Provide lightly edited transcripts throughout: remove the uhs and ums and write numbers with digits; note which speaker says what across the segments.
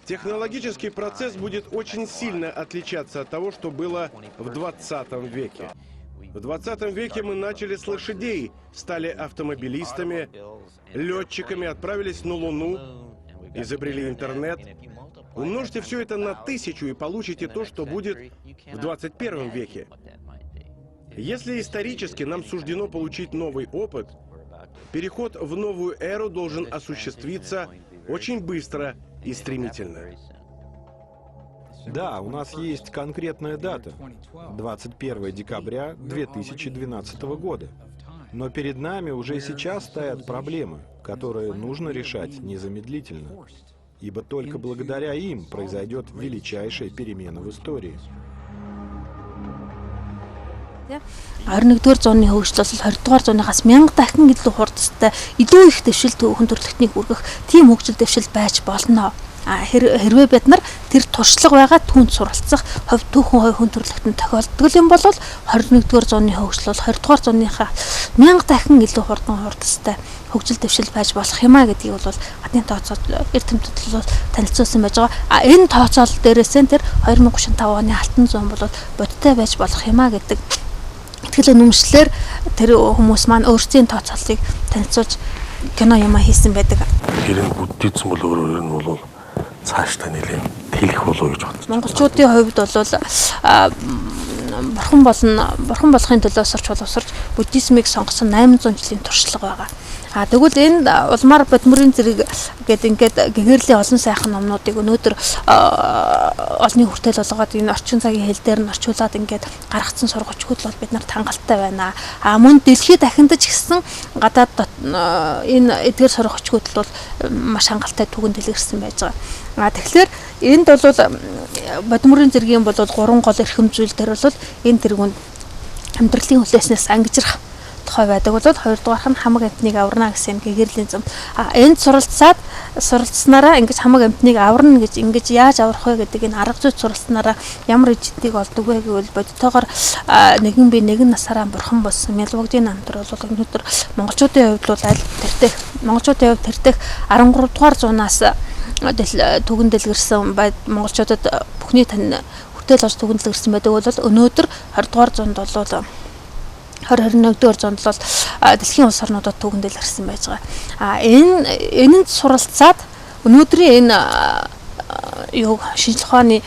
Speaker 1: Технологический процесс будет очень сильно отличаться от того, что было в 20 веке. В 20 веке мы начали с лошадей, стали автомобилистами, летчиками, отправились на Луну, изобрели интернет. Умножьте все это на 1000 и получите то, что будет в 21 веке. Если исторически нам суждено получить новый опыт, переход в новую эру должен осуществиться очень быстро и стремительно.
Speaker 2: Да, у нас есть конкретная дата – 21 декабря 2012 года. Но перед нами уже сейчас стоят проблемы, которые нужно решать незамедлительно, ибо только благодаря им произойдет величайшая перемена в истории.
Speaker 3: 21-р зууны хөгжил бол 20-р зууныхаас 1000 дахин илүү хурдтай, илүү их дэвшил хүн төрөлхтнийг хүргэх тийм хөгжил дэвшил байж болно. Хэрвээ бид нар тэр туршлага байгаа түүнд суралцах, хувь түүхэн хувь хүн төрөлхтөнд тохиолддог юм бол 21-р зууны хөгжил бол 20-р зууныхаа 1000 дахин илүү хурдан хурдтай хөгжил дэвшил байж болох юм а гэдгийг бол гадны тооцоол эрдэмтэд бол танилцуулсан байж байгаа. А энэ тооцоол дээрээсээ тэр 2035 оны алтан зуун бол бодиттой байж болох юм а гэдэг итгэл үнэмшлэр тэр хүмүүс маань өөрсдийн тооцооллыг танилцуулж кино юм хийсэн байдаг.
Speaker 4: Тэр нь буддизм бол өөрөөр нь бол цаашдаа нэлээд тэлэх болов гэж бодож.
Speaker 3: Монголчуудын хувьд бол бурхан болно, бурхан болохын төлөө сурч боловсрч буддизмыг сонгосон 800 жилийн туршлага байгаа. А тэгвэл энэ улмаар бодмөрийн зэрэг гээд ингээд гэгэрлийн олон сайхан номнуудыг өнөөдөр олонний хүртэл болгоод энэ орчин цагийн хэл дээр нь орчуулад ингээд гаргацсан сургагчгүй бол бид нарт хангалттай байна. А мөн дэлхийд дахиндаж гисэн гадаад энэ эдгээр сургагчгууд бол маш хангалттай түгэн дэлгэрсэн байж байгаа. А тэгэхээр энд бол бодмөрийн зэргийн бол гурван гол эрхэм зүйл дээр бол энэ тэргүүнд амьдралын хүлээснээс ангижрах тухай байдаг бол хоёрдугаарх нь хамаг амьтныг аварна гэсэн гэгэрлийн зам. А энд суралцсанараа ингэж хамаг амьтныг аварна гэж ингэж яаж аврах вэ гэдэг энэ арга зүйд суралцсанараа ямар ижидийг олдог вэ гэвэл бодитоогоор нэгэн би нэгэн насаараа бурхан болсон Мялбогдын намтар бол өнөөдөр монголчуудын хувьд бол аль тэртех монголчуудын хувьд тэртех 13 дугаар зуунаас түгэн дэлгэрсэн монголчуудад бүхний тань хүртэл олж түгэн дэлгэрсэн байдаг бол өнөөдөр 20 дугаар зуунд бол 2021-р зуунд бол дэлхийн улс орнуудад түгэн дэлгэрсэн байж байгаа. А энэ энэнд суралцаад өнөөдрийн энэ юу шинжлэх ухааны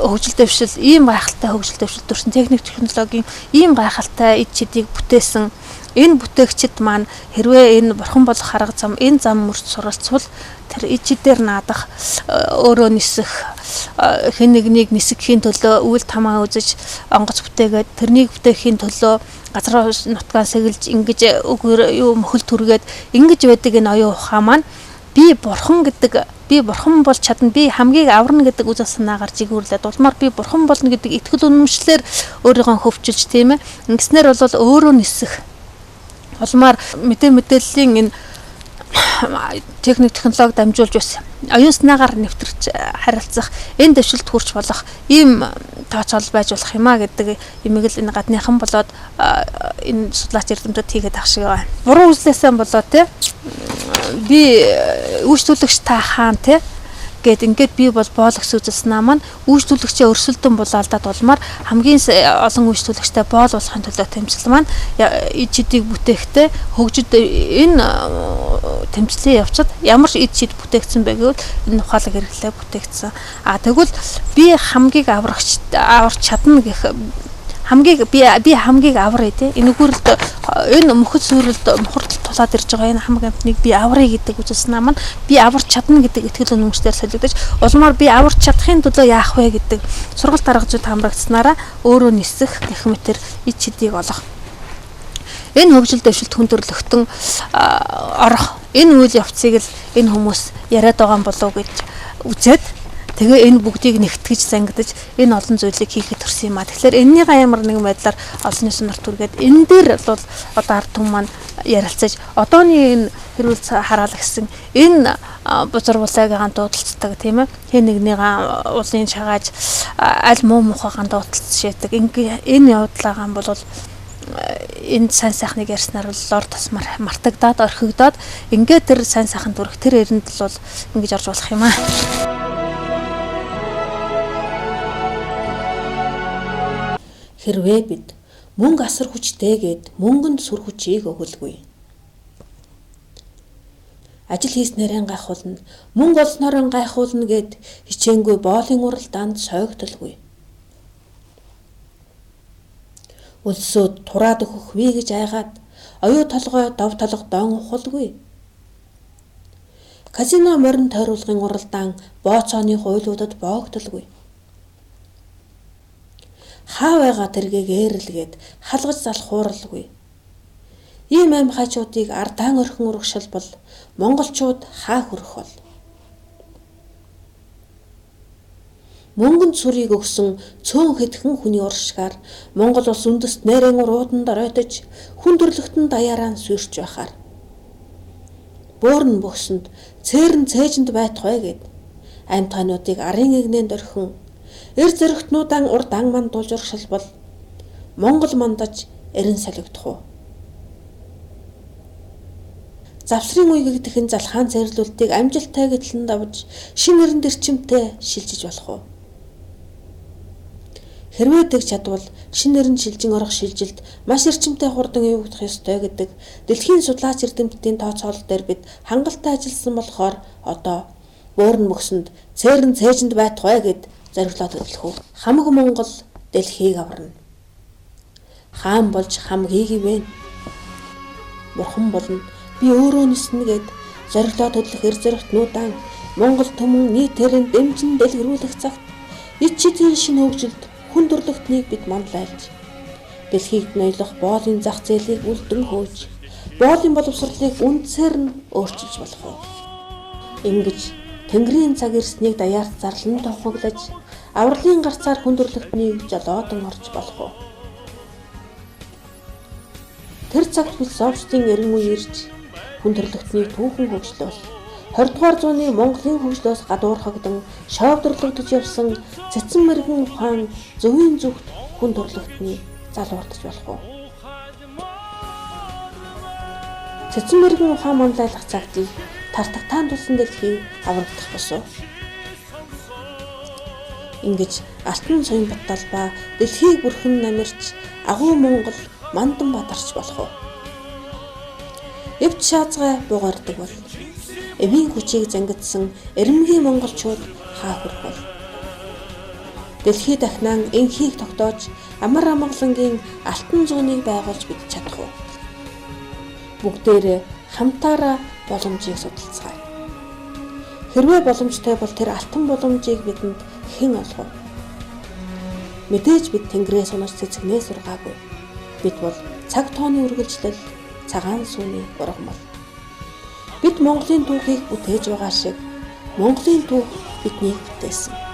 Speaker 3: хөгжил дэвшил ийм гайхалтай хөгжил дэвшил төрсэн техник технологийн ийм гайхалтай эд чидийг бүтээсэн энэ бүтээгчид маань хэрвээ энэ бурхан болох арга зам энэ зам мөрт суралцвал тэр эд чидээр наадах өөрөө нисэх хэн нэгнийг нисгэхийн төлөө үйл тамаа үзэж онгоц бүтээгээд тэрнийг бүтээхийн төлөө газар нутгаа сэгэлж ингэж юу мөхөл түргээд ингэж байдаг энэ оюун ухаан маань би бурхан гэдэг би бурхан болж чадна би хамгийн аварна гэдэг үзэл санаагаар жигүүрлээд улмаар би бурхан болно гэдэг итгэл үнэмшлэр өөрийгөө хөвчилж тийм ээ ингэснээр бол өөрөө нисэх улмаар мэдээллийн энэ техник технологи дамжуулж бас оюун санаагаар нэвтэрч харилцах энэ дэвшилт хүрч болох ийм тооцоол байж болох юм а гэдэг юмыг л энэ гадныхан болоод энэ судлаач эрдэмтэд хийгээд ах шиг байгаа. Буруу үзлээсээ болоо те би үйлчлүүлэгч та хаан те гэд ингээд би бол боологч үзэлсэн маань үйлчлүүлэгчээ өрсөлдөн булаалдаад улмаар хамгийн олон үйлчлүүлэгчтэй боол болохын төлөө тэмцэл маань эд чидийг бүтээхдээ хөгжид энэ тэмцлийн явцад ямар эд чид бүтээгдсэн бэ гэвэл энэ ухаалаг хэрэглээ бүтээгдсэн. А тэгвэл би хамгийн аврагч аварч чадна гэх хамгийн би хамгийн аврая тий. Энэ үгүрэлд энэ мөхөд сүрэлд мухардал тулаад ирж байгаа энэ хамаг амьтныг би аврая гэдэг үзэл санаа маань би аварч чадна гэдэг итгэл үнэмшлээр солигдож улмаар би аварч чадахын төлөө яах вэ гэдэг сургалт арга зүйд хамрагдсанараа өөрөө нисэх гэх мэтэр ид чидийг олох. Энэ хөгжил дэвшилт хүн төрөлхтөн орох энэ үйл явцыг л энэ хүмүүс яриад байгаа юм болов уу гэж үзээд тэгээ энэ бүгдийг нэгтгэж зангидаж энэ олон зүйлийг хийхэд төрсөн юм а. Тэгэхээр энэнийгээ ямар нэгэн байдлаар олонний сонорт түргээд энэ дээр бол одоо ард түмэн маань ярилцаж одооны энэ хэрүүл хараал гэсэн энэ бузар булаагийн дуудалцдаг тийм ээ. Хэн нэгнийгээ улын шагааж аль муу мухайгаан дуудалцж яадаг. Ингээ энэ явдлаагаан бол энэ сайн сайхныг ярьснаар бол ор тос мартагдаад орхигдоод ингээд тэр сайн сайхан төрөх тэр эрэнд л бол ингэж орж болох юм аа.
Speaker 5: Хэрвээ бид мөнгө асар хүчтэй гээд мөнгөнд сүр хүчийг өгөлгүй. Ажил хийснээрээ гайхуулна, мөнгө олсноороо гайхуулна гэд хичээнгүй боолын уралдаанд сойгдолгүй. Өлсөөд тураад өгөх вэ гэж айгаад оюу толгой дов толгодон ухалгүй. Казино морин тойруулгын уралдаан бооцооны хуйлуудад боогдолгүй. Хаа байгаа тэргийг ээрлгээд халгаж залхууралгүй. Ийм аим хажуудыг ардаан орхин урагшил бол монголчууд хаа хүрэх бол? Мөнгөнд сүрийг өгсөн цөөн хэдхэн хүний уршгаар Монгол улс үндэстнэрэн урууданд оройтож хүн төрлөختөн даяараа сүйрч байхаар буурн бөгсөнд цээрн цээжинд байтугай гэд амьтгаануудыг арын эгнээнд орхин эр зөрөгтнүүдан урдан мандуулж урагшил бол Монгол мандаж эрен солигдох уу? Завсрын үе гэгдэхэн залхаан цээрлүүлтийг амжилттай гэтлэн давж шинэ эрэнд эрчимтэй шилжиж болох уу? Хэрвээ тэг чадвал шинэ эрэнд шилжин орох шилжилт маш эрчимтэй хурдан явагдах ёстой гэдэг дэлхийн судлаач эрдэмтдийн тооцоолол дээр бид хангалттай ажилласан болохоор одоо буурн мөксөнд цээрн цээжинд байтугай гэд зориглоод хөдлөх үү? Хамаг Монгол дэлхийг аварна. Хаан болж хамгийг ивэн. Бурхан болно. Би өөрөө ниснэ гэд зориглоод хөдлөх эр зоригтнуудаан Монгол түмэн нийтээр нь дэмжин дэлгэрүүлэх цагт ич чидийн шинэ хөгжилд хүн төрлөختнийг бид манлайлж дэлхийг ноёлох боолын зах зээлийг үлдэн хөөж боолын боловсролыг үндсээр нь өөрчилж болох уу? Ингэж Тэнгэрийн цаг ирснийг даяарт зарлан товхоглож авралын гарцаар хүн төрлөختнийг жолоодон орж болох уу? Тэр цагт философчдын эрен үе ирж хүн төрлөختнийг түүхэн хөгжлөөс 20 дугаар зууны Монголын хөгжлөөс гадуурхагдан шоовдорлогдож явсан цэцэн мэрэгэн ухаан зөвийн зүгт хүн төрлөختний залуурдаж болох уу? Цэцэн мэрэгэн ухаан манлайлах цагт л тартагтаан тулсан дэлхий аврагдах босуу. Ингэж алтан суян баттал ба дэлхийг бүрхэн намирч агуу Монгол мандан бадарч болох уу? Эвд шаазгай бугардаг бол эвийн хүчийг зангидсан эрэмгийн монголчууд хаа хүрэх бол? Дэлхий дахнаан энхийг тогтоож амар амгалангийн алтан зууныг байгуулж бид чадах уу? Бүгдээрээ хамтаараа боломжийг судалцгаая. Хэрвээ боломжтой бол тэр алтан боломжийг бидэнд хэн олгов? Мэдээж бид тэнгэрээс унаж цэцгнээс сургаагүй. Бид бол цаг тооны үргэлжлэл, цагаан сүүний ургамал. Бид Монголын түүхийг бүтээж байгаа шиг Монголын түүх биднийг бүтээсэн.